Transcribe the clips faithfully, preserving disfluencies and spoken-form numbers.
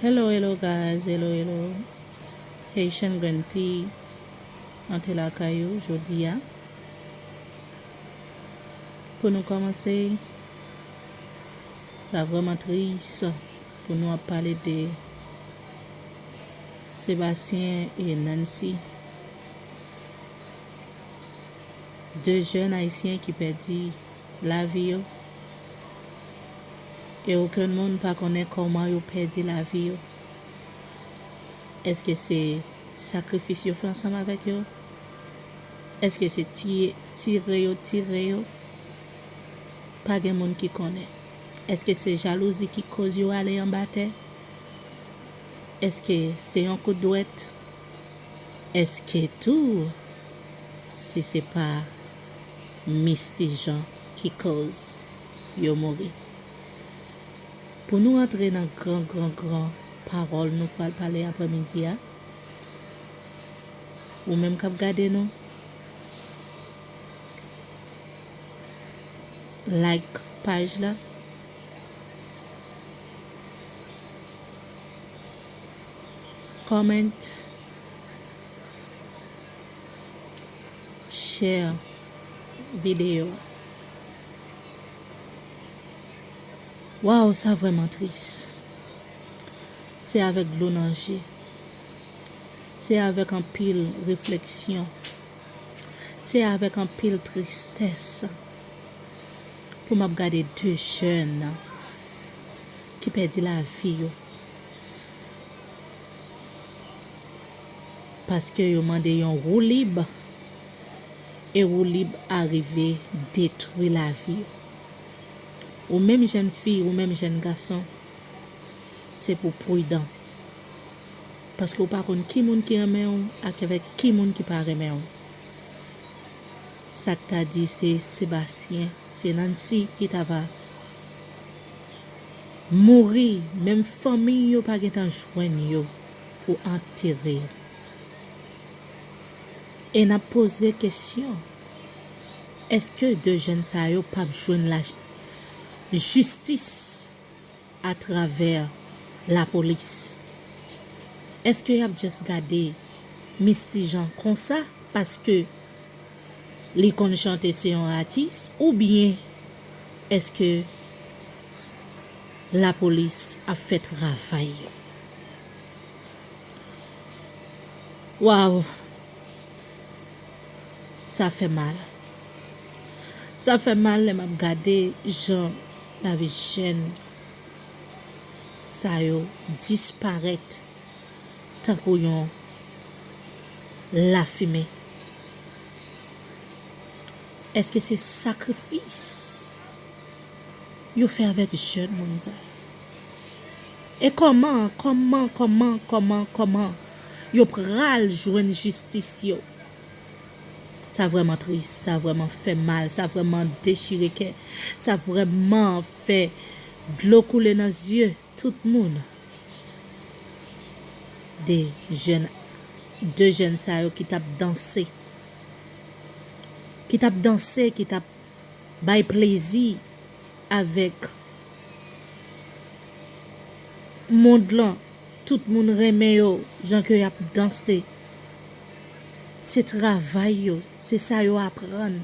Hello, hello guys, hello, hello. Haitian Grand Tea, mwen te lakay ou jodi a. Pou nou kòmanse, sa vrèman tris pou nou ap pale de Sébastien e Nancy. De jèn ayisyen ki pèdi lavi yo. E okenn moun pa konnen kòman yo pèdi lavi yo. Èske se sakrifis yo fè ansanm avèk yo? Èske se ti-, tire yo, tire yo? Pa gen moun ki konnen. Èske se jalouzi ki koz yo ale anba tè? Èske se yon kout dwèt? Èske tou, si se pa Misty Jean ki koz yo mouri? Pou nou antre nan gran, gran, gran pawòl nou pral pale aprèmidi a, ou menm k ap gade nou, like paj la, comment, share videyo a. Waw, sa vrèman tris. Se avèk dlo nan je. Se avèk anpil refleksyon. Se avèk anpil tristès pou m ap gade de jèn ki pèdi lavi yo. Paske yo mande yon woulib, e woulib a rive detwi lavi yo. Ou menm jèn fi, ou menm jèn gason, se pou w pridan. Paske w pa konn ki moun ki renmen w ak avèk ki moun ki pa renmen w. Sa k ta di se Sébastien, se Nancy ki ta va mouri, menm fanmi yo pa gentan jwenn yo pou antere yo. E n ap poze kesyon, èske de jèn sa yo p ap jwenn la jistis atravè lapolis? Èske y ap just gade Misty Jean konsa paske li konn chante, se yon atis, oubyen èske lapolis ap fè travay yo? Waw! Sa fè mal. Sa fè mal lè m ap gade jan lavi jèn sa yo disparèt tankou yon lafimen. Èske se sakrifis yo fè avèk jèn moun sa yo? E kòman, kòman, kòman, kòman, kòman yo pral jwenn jistis yo? Sa vrèman tris, sa vrèman fè mal, sa vrèman dechire kè, sa vrèman fè dlo koule nan zye tout moun. De jèn, de jèn sa yo ki t ap danse, ki t ap danse, ki t ap bay plezi avèk mond lan. Tout moun renmen yo, jan ke y ap danse. Se travay yo, se sa yo aprann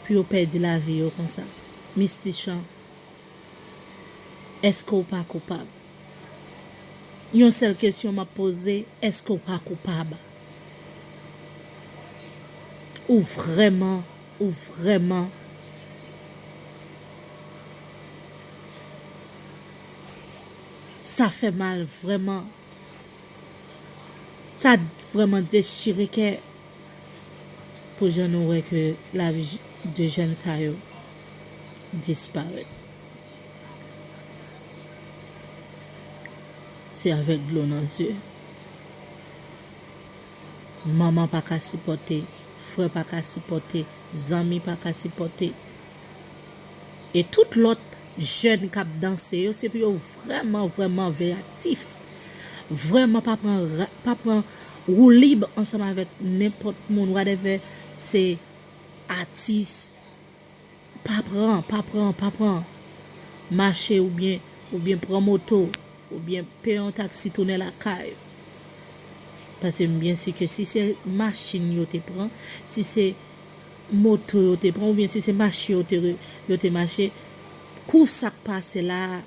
pou yo pèdi lavi yo konsa. Misty Jean, èske w pa koupab? Yon sèl kesyon m ap poze, èske w pa koupab? Ou vrèman, ou vrèman, sa fè mal vrèman. Sa vrèman dechire kè pou jan nou wè ke lavi j-, de jèn sa yo disparèt. Se avèk dlo nan zye. Manman pa ka sipòte, frè pa ka sipòte, zanmi pa ka sipòte. E tout lòt jèn k ap danse yo, se pou yo vrèman, vrèman veyatif. Vrèman pa pran ra-, pa pran woulib ansanm avèk nenpòt moun, whatever, se atis. Pa pran, pa pran, pa pran. Mache oubyen, oubyen pran moto. oubyen peye yon taksi tounen lakay. Paske m byen si ke si se machin yo te pran, si se moto yo te pran, oubyen si se mache yo te, yo te mache, kou sa k pase la,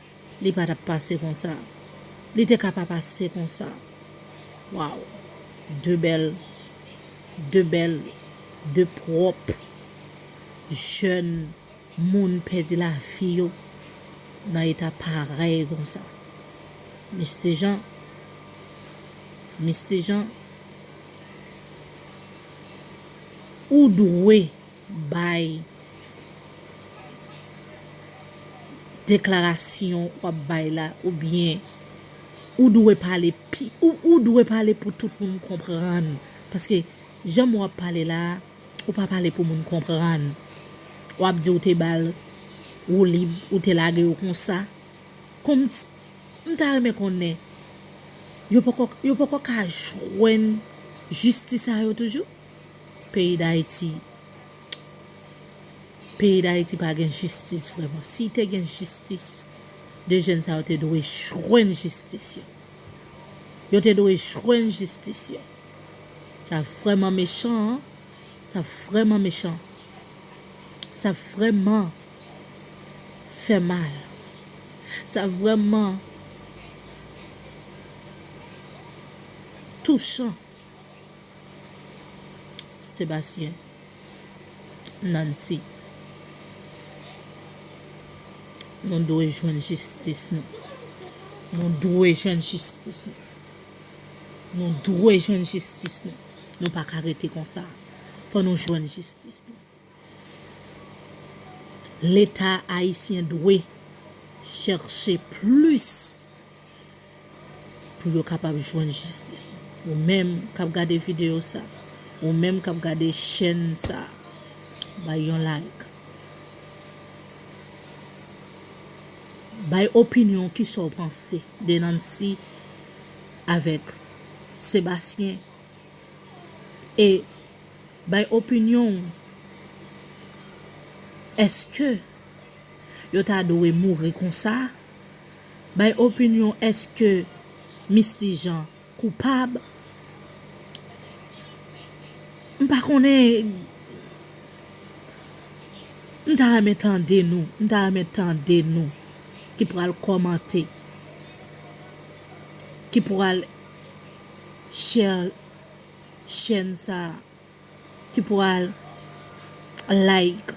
li pa t ap pase konsa. Li te ka pa pase konsa. Waw. De bèl, de bèl, de pwòp jèn moun pèdi lavi yo nan eta parèy konsa. Mister Jean, Mister Jean, ou dwe bay deklarasyon w ap bay la, oubyen ou dwe pale pi, ou, ou dwe pale pou tout moun konprann. Paske jan w ap pale la, ou pa pale pou moun konprann. W ap di w te ba l woulib, ou te lage yo konsa. Kòmsi, m ta renmen konnen, yo poko, yo poko ka jwenn jistis sa yo toujou? Peyi Dayiti, peyi Dayiti pa gen jistis vrèman. Si te gen jistis, de jèn sa yo te dwe jwenn jistis yo. Yo te dwe jwenn jistis yo. Sa vrèman mechan, an. Sa vrèman mechan. Sa vrèman fè mal. Sa vrèman touchan. Sebastien, Nancy, nou dwe jwenn jistis nou. Nou dwe jwenn jistis nou. Nou dwe jwenn jistis nou. Nou pa ka rete konsa. Fò nou jwenn jistis nou. Leta ayisyen dwe chèche plis pou yo kapab jwenn jistis. Ou menm k ap gade videyo sa, ou menm k ap gade chèn sa, bay yon like. Bay opinyon, kisa w panse de Nancy avèk Sebastien, e bay opinyon w, èske yo ta dwe mouri konsa? Bay opinyon, èske Mister Jean koupab? M pa konnen, m ta renmen tande nou, m ta renmen tande nou ki pral kòmante, ki pral share chèn sa, ki pral like.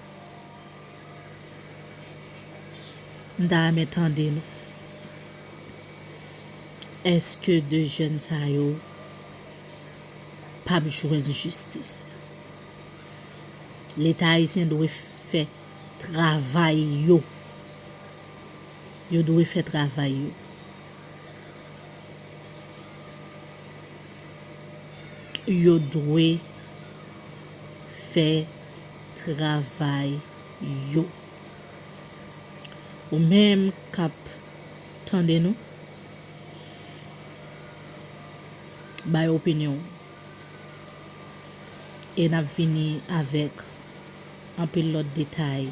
M ta renmen tande nou. Èske de jèn sa yo p ap jwenn jistis? Leta ayisyen dwe fè travay yo. Yo dwe fè travay yo. Yo dwe fè travay yo. Ou menm k ap tande nou, bay opinyon w. E n ap vini avèk anpil lòt detay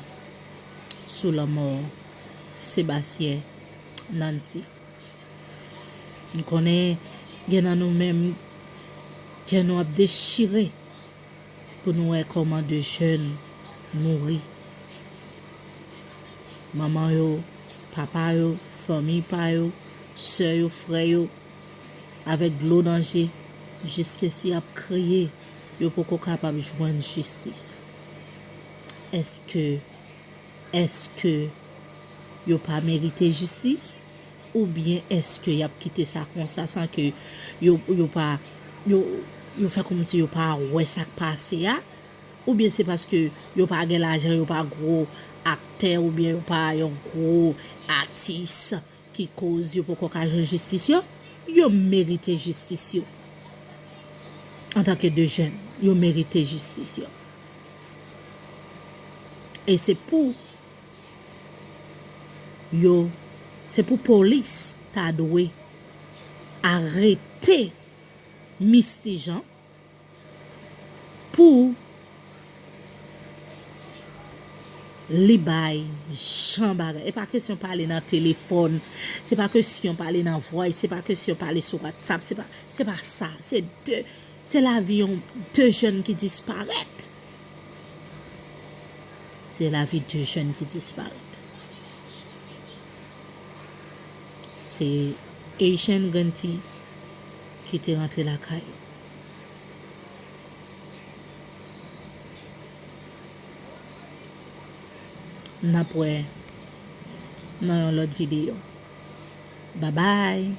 sou lanmò Sebastien Nancy. M konnen gen nan nou menm kè nou ap dechire pou nou wè kòman de jèn mouri. Manman yo, papa yo, fanmi pa yo, sè yo, frè yo, avèk dlo nan je, jiskesi ap kriye, yo poko kapab jwenn jistis. Èske, èske yo pa merite jistis? Oubyen èske y ap kite sa konsa san ke yo, yo pa, yo, yo fè kòmsi yo pa wè sa k pase a? Oubyen se paske yo pa gen lajan, yo pa gwo aktè, oubyen yo pa yon gwo atis ki koz yo poko ka jwenn jistis yo? Yo merite jistis yo. Antanke de jèn, yo merite jistis yo. E se pou yo, se pou polis ta dwe arete Mister Jean pou Li bay jan bagay. E pa kesyon pale nan telefòn. Se pa kesyon pale nan voice. Se pa kesyon pale sou WhatsApp. Se pa, se pa sa. Se de, se lavi yon, de jèn ki disparèt. Se lavi de jèn ki disparèt. Se Asian Ganti ki te rantre lakay yo. N ap wè nan yon lòt videyo. Babay!